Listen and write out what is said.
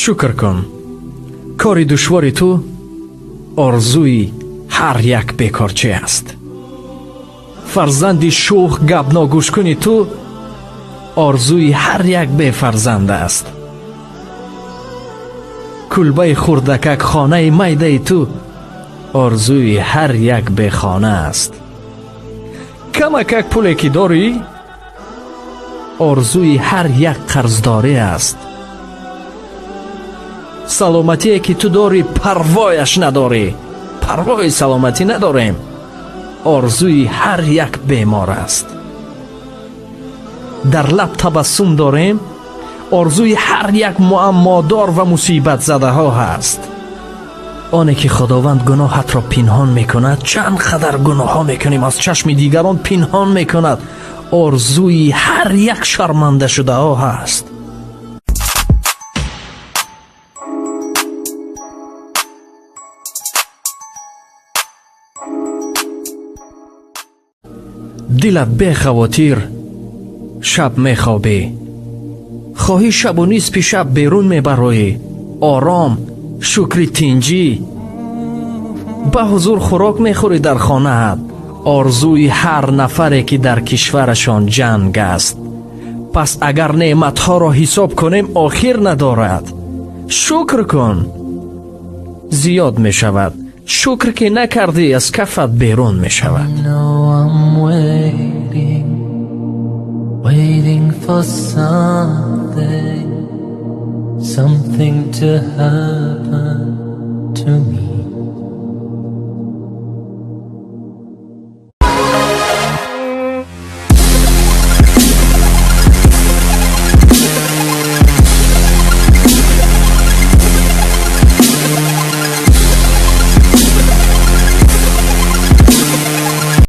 Шукр кун. Кори душвори ту орзуи ҳар як бекорчӣ аст. Фарзанди шӯх гапногӯшкуни ту орзуи ҳар як бефарзанд аст. Кулбаи хурдакак хонаи майдаи ту орзуи ҳар як бехона аст. Камакак пуле ки дорӣ орзуи ҳар як қарздорӣ аст. Саломатие ки ту дорӣ парвояш надорӣ, парвои саломатӣ надорем, орзуи ҳар як бемор аст. Дар лаб табассум дорем, орзуи ҳар як муаммодор ва мусибатзадаҳо ҳаст. Оне ки Худованд гуноҳатро пинҳон мекунад, чанд қадар гуноҳҳо мекунем, аз чашми дигарон пинҳон мекунад, орзуи ҳар як шармандашудаҳо ҳаст. Дилат бехавотир шаб мехобӣ, хоҳӣ шабу нисфи шаб берун мебароӣ, ором, шукри тинҷӣ, ба ҳузур хӯрок мехӯрӣ дар хонаат. Орзуи ҳар нафаре ки дар кишварашон ҷанг аст. Пас агар неъматҳоро ҳисоб кунем, охир надорад. Шукр кун, зиёд мешавад. Шукр ки накардӣ, аз кафат берун мешавад. Waiting for something, something to happen to me.